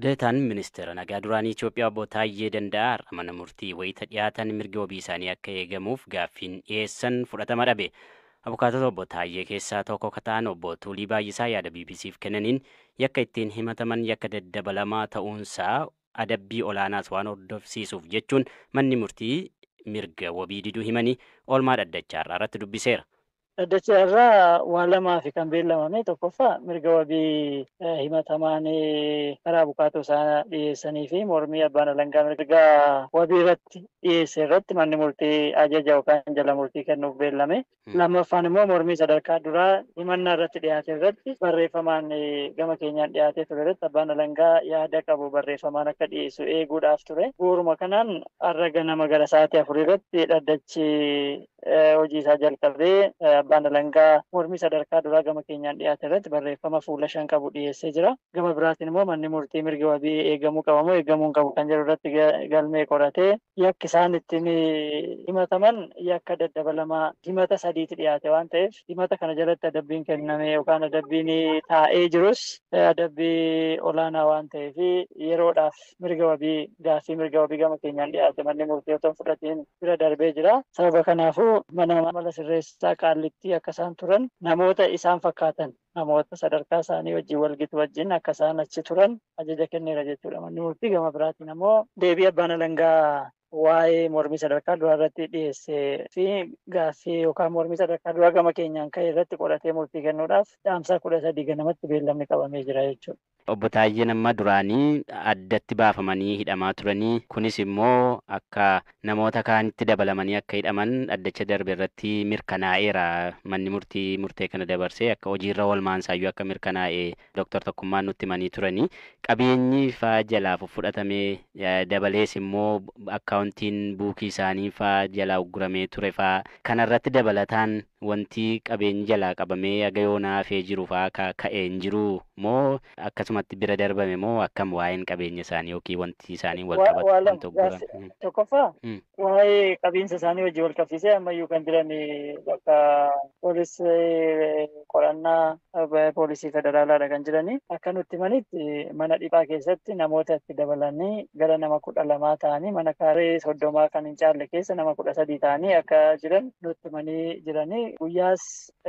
Deetaan ministeera nagaa duraanii Itoophiyaa obbo Taayyee Danda'aa har'a mana murtii wayita dhiyaatan mirgi wabii isaanii akka eegamuuf gaaffiin dhiyeessan fudhatama dhabe. Abukaatota obbo Taayyee keessaa tokko ka ta'an obbo Tuulii Baay'isaa yaada BBCf kennaniin yakka ittiin himataman yakka daddabalamaa ta'uunsaa adabbii olaanaas waan hordofsiisuuf jechuun manni murtii mirga wabii diduu himanii oolmaa dhaddachaa irraa irratti dubbiseera. Dhaddacha irraa waa lamaa fi kan beellamame tokkoffaa mirga wabii himatamaan karaa abukaatoo isaa dhiyeessanii fi mormii abbaan alangaa mirga wabii irratti dhiyeesse irratti manni murtii ajaja yookaan jala murtii kennuuf beellame. Lammaffaan immoo mormii sadarkaa duraa himannaa irratti dhiyaate irratti barreeffamaan gama keenyaan dhiyaatee ture irratti abbaan alangaa yaada qabu barreeffamaan akka dhiyeessu eeguudhaaf ture. Bu'uuruma kanaan har'a ganama gara sa'aatii 4 irratti dhaddachi hojii isaa jalqabee abbaan alangaa mormii sadarkaa duraa gama keenyaan dhiyaate irratti barreeffama fuula 5 qabu dhiyeessee jira. Gama biraatiin immoo manni murtii mirgi wabii eegamuu qaba moo eegamuu hin qabu kan jedhu irratti galmee qoratee yakki isaan ittiin himataman yakka daddabalamaa himata 3 dhiyaate waan ta'eef himata kana jalatti adabbiin kenname yookaan adabbiin taa'ee jirus adabbii olaanaa waan ta'eef yeroodhaaf mirga wabii gaaffii mirga wabii gama keenyaan dhiyaate manni murtii otoo hin fudhatiin bira darbee jira. Sababa kanaafuu mana amala sirreessaa Qaallitti akka isaan turan namoota isaan fakkaatan namoota sadarkaa isaanii wajjin walgitu wajjin akka isaan achi turan ajaja kenneera jechuudha. Manni murtii gama biraatiin ammoo deebii abbaan alangaa waa'ee mormii sadarkaa duraa irratti dhiyeessee fi gaaffii yookaan mormii sadarkaa duraa gama keenyaan ka'e irratti qoratee murtii kennuudhaaf caamsaa 13 ganamatti beellamni qabamee jira jechuudha. Obbo Taayyeen amma duraanii addatti baafamanii hidhamaa turanii kunis immoo akka namoota kaanitti dabalamanii akka hidhaman dhaddacha darbe irratti mirkanaa'eera. Manni murtii murtee kana dabarsee akka hojiirra oolmaan isaayyuu akka mirkanaa'e Dooktar Tokkummaan nutti himanii turanii qabeenyi faa jalaa fudhatamee dabalees immoo akkaawuntiin buukii isaanii faa jalaa ugguramee ture faa kanarratti dabalataan wanti qabeenyi jalaa qabamee haga yoonaa hafee jiru faa ka'ee hin jiru moo akkasumatti bira darbame moo akkam waa'een qabeenya isaanii yookiin wanti isaanii wal qabatu wanta ugguran? Tokkoffaa waa'ee qabiinsa isaanii wajjin wal qabsiisee ammayyuu kan jiran bakka poolisii qorannaa poolisii federaalaadha kan jiranii. Akka nutti himanitti mana dhiphaa keessatti namoota itti dabalanii gara nama 12 ta'anii mana kaaree 30 kan hin caalle keessa nama 13 ta'anii akka jiran nutti himanii jiranii. Guyyaas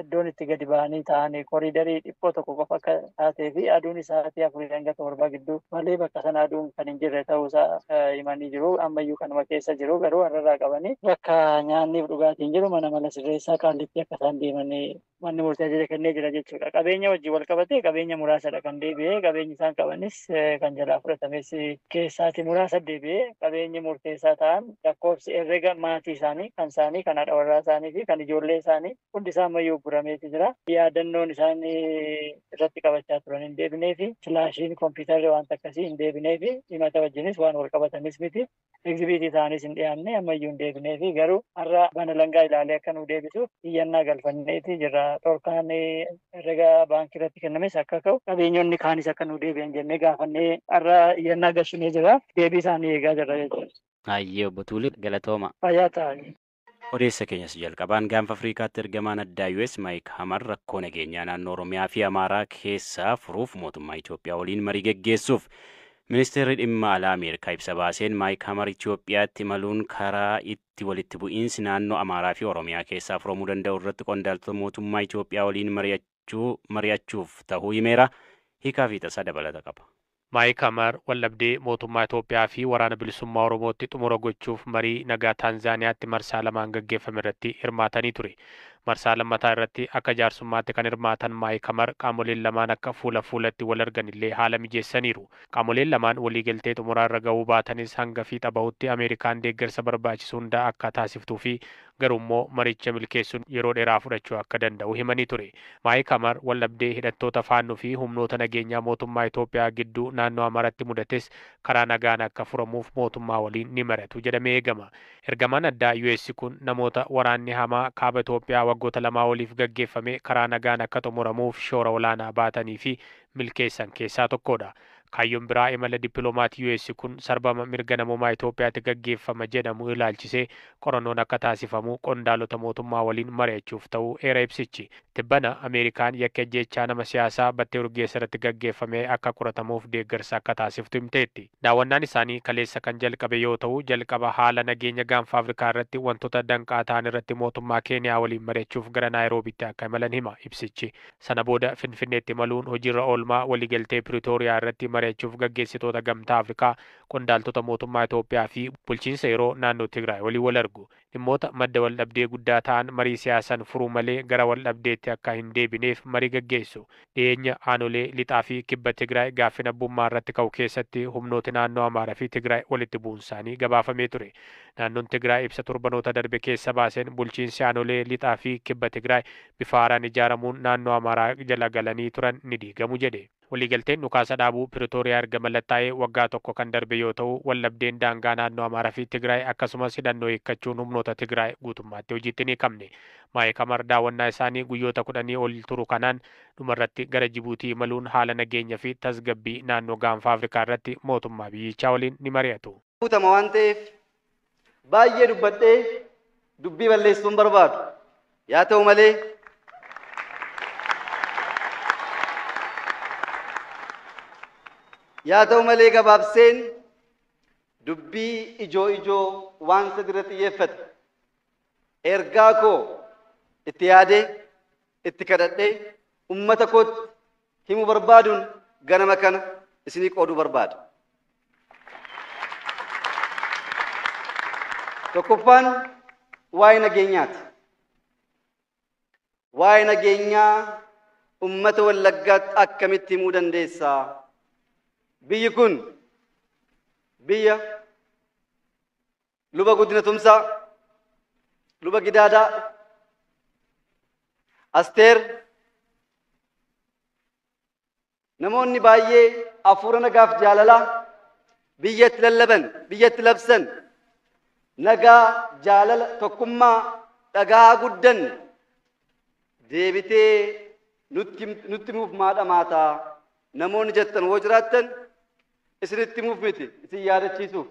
iddoon itti gadi ba'anii ta'anii koriidarii dhiphoo tokko qofa akka taatee fi aduun sa'aatii 4 hanga 7 gidduu malee bakka sana aduun kan hin jirre ta'uusaa himanii jiru. Ammayyuu kanuma keessa jiru garuu har'arraa qabanii bakka nyaanniif dhugaatiin jiru mana mala sirreessaa Qaallitti akka isaan deemanii manni murtii ajaja kennee jira jechuudha. Qabeenya wajjin wal qabatee qabeenya muraasadha kan deebi'ee qabeenyi isaan qabanis kan jalaa fudhatames keessaati muraasa deebi'ee qabeenyi murteessaa ta'an lakkoofsi herrega maatii isaanii kan isaanii kan haadha warraa isaanii fi kan ijoollee isaanii hundi isaa ammayyuu uggurameeti jira. Yaadannoon isaan irratti qabachaa turan hin deebinee fi filaashiin kompiitarri wanta akkasii hin deebinee fi himata wajjinis waan wal qabatanis miti. Egzibiitii ta'anis hin dhiyaanne ammayyuu hin deebinee fi garuu har'a mana langaa ilaalee akka nu deebisuuf iyyannaa galfanneeti jirra. Dhorkaan herrega baankii irratti kennames akka ka'u qabeenyonni kaanis akka nu deebi'an jennee gaafannee har'a iyyannaa galchinee jira. Deebii isaanii eegaa jirra jechuudha. Hayyee obbo Tuulii galatooma. Fayyaa ta'anii. Odeessa keenyas jalqabaan gaanfa Afrikaatti ergamaan addaa US Maayik Hamar rakkoo nageenyaa naannoo Oromiyaa fi Amaaraa keessaa furuuf mootummaa Itoophiyaa waliin marii geggeessuuf Ministeerri dhimma alaa Ameerikaa ibsa baaseen Maayik Hamar Itoophiyaatti imaluun karaa itti walitti bu'iinsi naannoo Amaaraa fi Oromiyaa keessaa furamuu danda'u irratti qondaaltota mootummaa Itoophiyaa waliin mari'achuuf ta'uu himeera. Hiikaa fi tasaa dabalata qaba. Maayik Hamar waldhabdee mootummaa Itoophiyaa fi waraana bilisummaa Oromootti xumura gochuuf marii nagaa Taanzaaniyaatti marsaa 2 gaggeeffame irratti hirmaatanii ture. Marsaa lammataa irratti akka jaarsummaatti kan hirmaatan Maayik Hamar qaamoleen lamaan akka fuula fuulatti wal argan illee haala mijeessaniiru. Qaamoleen lamaan waliigaltee xumuraa irra ga'uu baatanis hanga fiixa bahutti Ameerikaan deeggarsa barbaachisu hunda akka taasiftuu fi garuu immoo maricha milkeessuun yeroo dheeraa fudhachuu akka danda'u himanii ture. Maayik Hamar waldhabdee hidhattoota faannoo fi humnoota nageenyaa mootummaa Itoophiyaa gidduu naannoo Amaaraatti mudates karaa nagaan akka furamuuf mootummaa waliin ni mari'atu jedhamee eegama. Ergamaan addaa US kun namoota waraanni hamaa kaaba Itoophiyaa waggoota 2 oliif gaggeeffame karaa nagaan akka xumuramuuf shoora olaanaa baatanii fi milkeessan keessaa tokkodha. Kaayyoon biraa imala dippiloomaati US kun sarbama mirga namoomaa Itoophiyaatti gaggeeffama jedhamu ilaalchisee qorannoon akka taasifamu qondaalota mootummaa waliin mari'achuuf ta'uu eera ibsichi. Tibbana Ameerikaan yakka ajjeechaa nama siyaasaa Battee Urgeessaa irratti gaggeeffame akka qoratamuuf deeggarsa akka taasiftu himteetti. Daawwannaan isaanii kaleessa kan jalqabe yoo ta'u, jalqaba haala nageenya gaanfa Afrikaa irratti wantoota danqaa ta'an irratti mootummaa Keeniyaa waliin mari'achuuf gara Naayiroobiitti akka imalan hima ibsichi. Sana booda Finfinneetti imaluun hojiirra oolmaa waliigaltee Piriitooriyaa irratti mari'achuuf gaggeessitoota gamtaa Afrikaa, qondaaltota mootummaa Itoophiyaa fi bulchiinsa yeroo naannoo Tigraay waliin wal argu. Dhimmoota madda waldhabdee guddaa ta'an marii siyaasaan furuu malee gara waldhabdeetti akka hin deebineef marii gaggeessu. Dhiyeenya aanolee lixaa fi kibba Tigraay gaaffin abbummaa irratti ka'u keessatti humnooti naannoo Amaaraa fi Tigraay walitti bu'uun isaanii gabaafamee ture. Naannoon Tigraay ibsa torbanoota darbe keessa baaseen bulchiinsi aanolee lixaa fi kibba Tigraay bifa haaraan ijaaramuun naannoo Amaaraa jala galanii turan ni diigamu jedhe. Waliigalteen dhukaasa dhaabuu Piriitooriyaa erga mallattaa'ee waggaa tokko kan darbe yoo ta'u, waldhabdeen daangaa naannoo Amaaraa fi Tigraay akkasumas hidhannoo hiikkachuun humnoota Tigraay guutummaatti hojiitti ni qabne. Maayik Hamar daawwannaa isaanii guyyoota 10 ol turu kanaan dhumarratti gara Jibuutii imaluun haala nageenya fi tasgabbii naannoo gaanfa Afrikaa irratti mootummaa biyyichaa waliin ni mari'atu. Guutama waan ta'eef baay'ee dubbadhee dubbii balleessuun barbaadu. Yaa ta'u malee gabaabseen dubbii ijoo ijoo waan sadi irratti xiyyeeffate. Ergaa koo itti yaadee itti kadhadhee uummata kootti himuu barbaaduun ganama kana isinii qooduu barbaada. Tokkoffaan waa'ee nageenyaati. Waa'ee nageenyaa uummata Wallaggaatti akkamitti himuu dandeessaa? Biyyi kun biyya luba Guddina Tumsaa, luba Gidaadaa, Asteer, namoonni baay'ee hafuura nagaaf jaalalaa biyyatti lallaban, biyyatti labsan, nagaa, jaalala, tokkummaa dhagaa guddanne deebitee nutti himuuf maa dhamaataa? Namoonni jettan hoo jiraattan isinitti himuuf miti, isin yaadachiisuuf.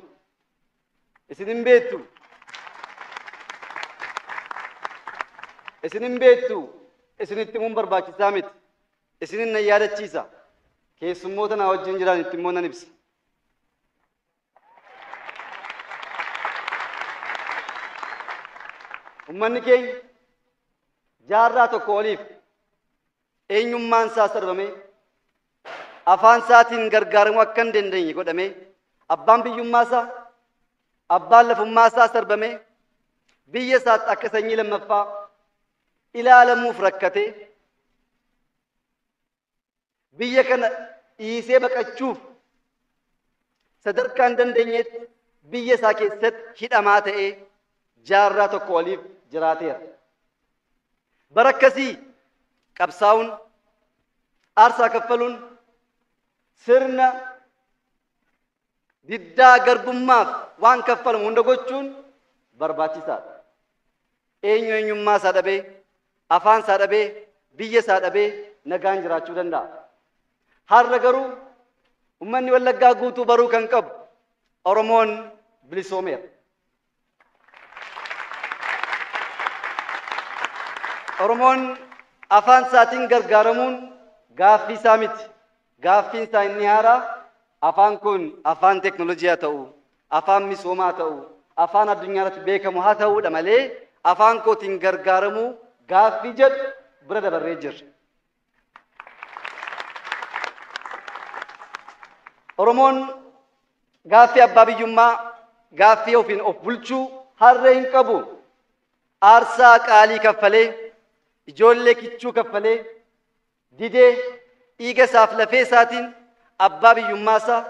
Isin hin beektu. Isin hin beektu. Isinitti himuun barbaachisaa miti. Isinin nan yaadachiisa. Keessummoota na wajjin jiran itti immoo nan ibsa. Uummanni keenya jaarraa tokko oliif eenyummaan isaa sarbamee afaan isaatiin gargaaramuu akka hin dandeenye godhamee abbaan biyyummaa isaa abbaan lafummaa isaa sarbamee biyya isaatti akka sanyii lammaffaa ilaalamuuf rakkatee biyya kana dhiisee baqachuuf sadarkaa hin dandeenyetti biyya isaa keessatti hidhamaa ta'ee jaarraa tokko oliif jiraateera. Bara akkasii qabsaa'uun aarsaa kaffaluun sirna diddaa garbummaaf waan kaffalamu hunda gochuun barbaachisaadha. Eenyu eenyummaa isaa dhabee, afaan isaa dhabee, biyya isaa dhabee nagaan jiraachuu danda'a. Har'a garuu uummanni Wallaggaa guutuu baruu kan qabu Oromoon bilisoomeera. Oromoon afaan isaatiin gargaaramuun gaaffii isaa miti. Gaaffiin isaa inni haaraa afaan kun afaan teekinooloojii haa ta'u, afaan misoomaa haa ta'u, afaan addunyaa irratti beekamu haa ta'uudha malee afaan kootiin gargaaramuu gaaffii jedhu bira dabarree jirra. Oromoon gaaffii abbaa biyyummaa, gaaffii ofiin of bulchuu harree hin qabu. Aarsaa qaalii kaffalee, ijoollee kichuu kaffalee, didee dhiiga isaaf lafee isaatiin abbaa biyyummaa isaa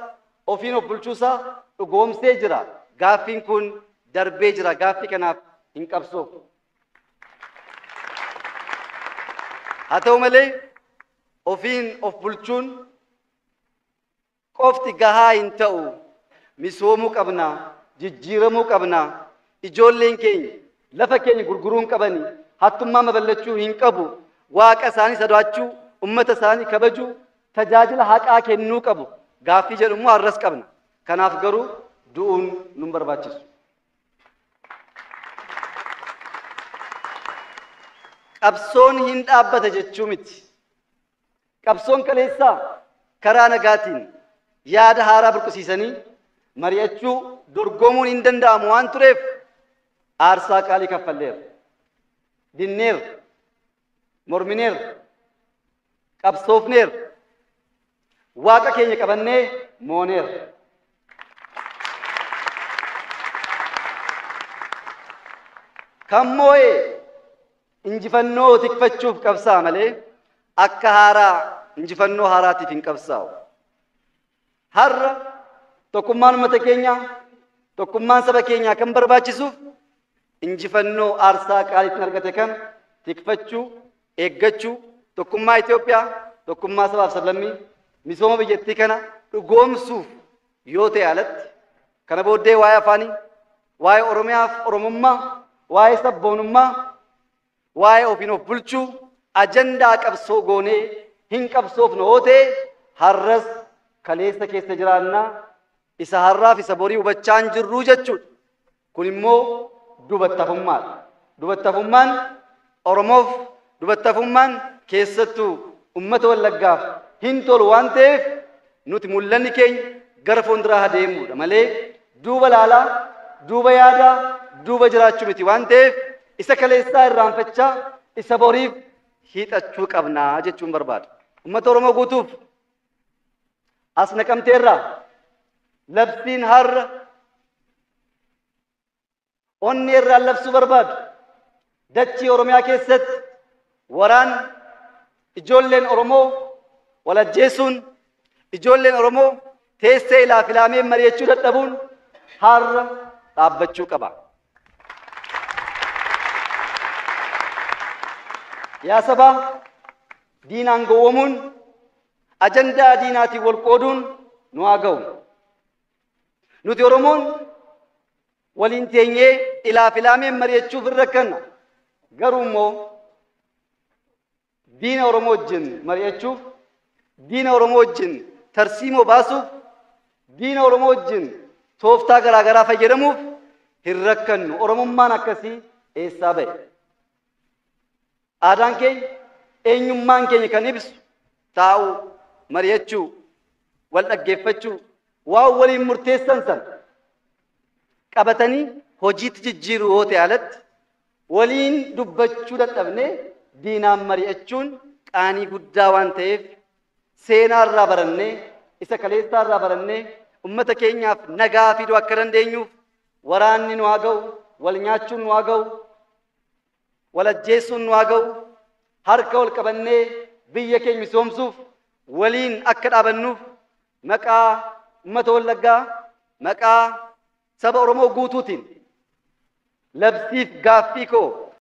ofiin of bulchuu isaa dhugoomsee jira. Gaaffiin kun darbee jira. Gaaffii kanaaf hin qabsoofu. Haa ta'u malee ofiin of bulchuun qofti gahaa hin ta'u. Misoomuu qabna, jijjiiramuu qabna. Ijoolleen keenya lafa keenya gurguruu hin qabani, hattummaa babal'achuu hin qabu. Waaqa isaanii sodaachuu, uummata isaanii kabajuu, tajaajila haqaa kennuu qabu. Gaaffii jedhu immoo har'as qabna. Kanaaf garuu du'uun nun barbaachisu. Qabsoon hin dhaabbata jechuu miti. Qabsoon kaleessaa karaa nagaatiin yaada haaraa burqisiisanii mari'achuu dorgomuun hin danda'amu waan tureef aarsaa qaalii kaffalleerra. Dinneerra, mormineerra, qabsoofneerra, waaqa keenya qabannee mooneerra. Kan moo'ee injifannoo tikfachuuf qabsaa'a malee akka haaraa injifannoo haaraatiif hin qabsaa'u. Har'a tokkummaan uummata keenyaa, tokkummaan saba keenyaa kan barbaachisuuf injifannoo aarsaa qaaliitiin argate kan tikfachuu, eeggachuu, tokkummaa Itoophiyaa, tokkummaa sabaaf sablammii, misooma biyyattii kana dhugoomsuuf yoo ta'e alatti kana booddee waa'ee afaanii, waa'ee Oromiyaaf Oromummaa, waa'ee sabboonummaa, waa'ee ofiin of bulchuu ajandaa qabsoo goonee hin qabsoofnu yoo ta'e har'as kaleessa keessa jiraannaa isa har'aaf isa borii hubachaa hin jirruu jechuudha. Kun immoo dubattafummaadha. Dubattafummaan Oromoof, dubattafummaan keessattuu uummata Wallaggaaf hin tolu waan ta'eef nuti mul'anni keenya gara fuulduraa adeemuudha malee duuba laalaa, duuba yaadaa, duuba jiraachuu miti waan ta'eef isa kaleessaa irraanfachaa isa boriif hiixachuu qabnaa jechuun barbaada. Uummata Oromoo guutuuf as Naqamteerraa labsiin har'a onni irraan labsuu barbaadu. Dachii Oromiyaa keessatti waraan ijoolleen Oromoo walajjeesuun, ijoolleen Oromoo teessee ilaa filaamee mari'achuu dadhabuun har'a dhaabbachuu qaba. Yaa sabaa, diinaan gowwomuun, ajandaa diinaatiin wal qooduun nu haa ga'u. Nuti Oromoon waliin teenyee ilaa filaameen mari'achuuf hin rakkanna. Garuu immoo diina Oromoo wajjin mari'achuuf, diina Oromoo wajjin tarsiimoo baasuuf, diina Oromoo wajjin tooftaa garaagaraa fayyadamuuf hin rakkannu. Oromummaan akkasii eessaa ba'e? Aadaan keenya, eenyummaan keenya kan ibsu taa'uu, mari'achuu, wal dhaggeeffachuu, waan waliin murteessan sana qabatanii hojiitti jijjiiruu yoo ta'e alatti waliin dubbachuu dadhabnee diinaan mari'achuun qaanii guddaa waan ta'eef seenaa irraa barannee isa kaleessaa irraa barannee uummata keenyaaf nagaa fiduu akka dandeenyuuf waraanni nu haa ga'u, wal nyaachuun nu haa ga'u, wal ajjeesuun nu haa ga'u, harka wal qabannee biyya keenya misoomsuuf waliin akka dhaabannuuf maqaa uummata Wallaggaa, maqaa saba Oromoo guutuutiin labsiif gaaffii koo